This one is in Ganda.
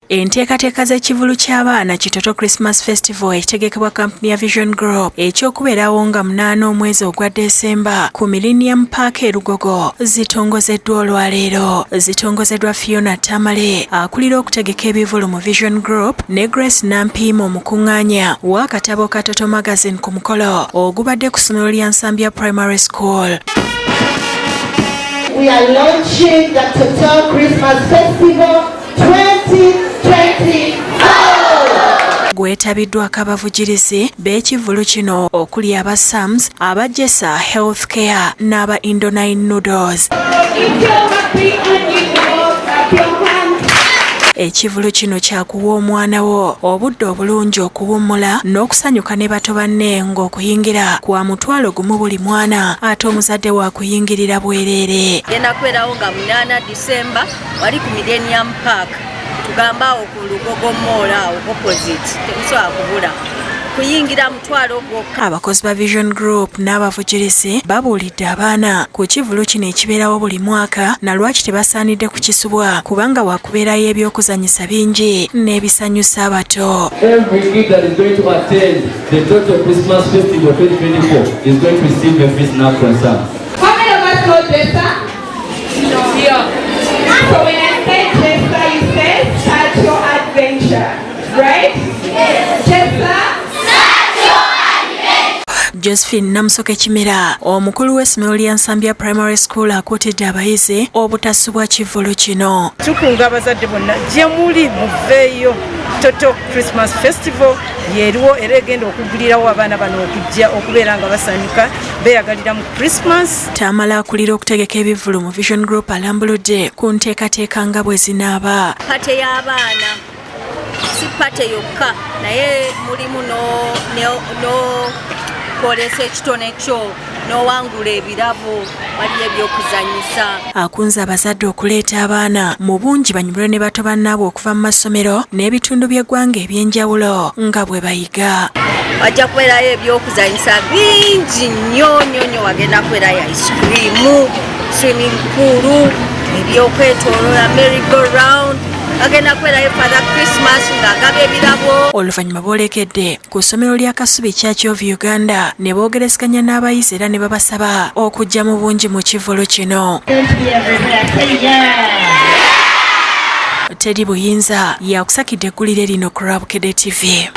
Enteekateeka z'ekivvulu ky'abaana Kitoto Christmas Festival ekitegekebwa kampuni ya Vision Group eky'okubeerawo nga 8 omwezi ogwa Desemba ku Millennium Park e Lugogo zitongozeddwa olwaleero. Zitongozeddwa Fiona Tamale akulira okutegeka ebivvulu mu Vision Group ne Grace Nampiima omukuŋŋaanya w'akatabo ka Toto Magazine ku mukolo ogubadde ku ssomero lya Nsambya Primary School. We are launching the Total Christmas Festival 2024. Gwetabiddwako abavujjirizi b'ekivvulu kino okuli aba Sams, aba Jesa Healthcare n'aba Indonine Noodles. If you're happy and you know, clap your hands. Ekivvulu kino kyakuwa omwana wo obudde obulungi okuwummula n'okusanyuka ne bato banne, ng'okuyingira kwa 10,000 buli mwana, ate omuzadde waakuyingirira bwereere. Genda kubeerawo nga 8 Disemba wali ku Millennium Park, tugamba awo ku Lugogo Mall awo opposite. Temusobola kubula. Kuyingira 50 gwokka. Abakozi ba Vision Group n'abavujjirizi babuulidde abaana ku kivvulu kino ekibeerawo buli mwaka na lwaki tebasaanidde kukisubwa, kubanga wakubeerayo ebyokuzanyisa bingi n'ebisanyusa abato. Every kid that is going to attend the Total Christmas Festival 2024 is going to receive a free snack from Sam. How many of us know Jessa? Yeah. So when I say Jessa, you say "Start your adventure," right? Yes. Jessa? Josephine Namusoke Kimera, omukulu w'essomero lya Nsambya Primary School, akuutidde abayizi obutasubwa kivvulu kino. Tukunga abazadde bonna gye muli muveeyo. Toto Christmas Festival yeriwo era egenda okugulirawo abaana bano okujja okubeera nga basanyuka, beeyagalira mu Christmas. Tamala akulira okutegeka ebivvulu mu Vision Group alambuludde ku nteekateeka nga bwe zinaaba. Party y'abaana si party yokka, naye mulimu n'okwolesa ekitone kyo n'owangula ebirabo, waliyo ebyokuzanyisa. Akunze abazadde okuleeta abaana mu bungi banyumirwe ne bato bannaabwe okuva mu masomero n'ebitundu by'eggwanga eby'enjawulo nga bwe bayiga. Wajja kubeerayo ebyokuzanyisa bingi nnyo nnyo nnyo. Wagenda kubeerayo ice cream, swimming pool, ebyokwetoloola, merry go round. Wagenda kubeerayo Father Christmas ng'agaba ebirabo. Oluvannyuma boolekedde ku ssomero lya Kasubi Church of Uganda ne boogerezeganya n'abayizi era ne babasaba okujja mu bungi mu kivvulu kino. Going to be everywhere. Say yeah. Teri Buyinza yakusakidde eggulire lino ku Lwabukedde TV.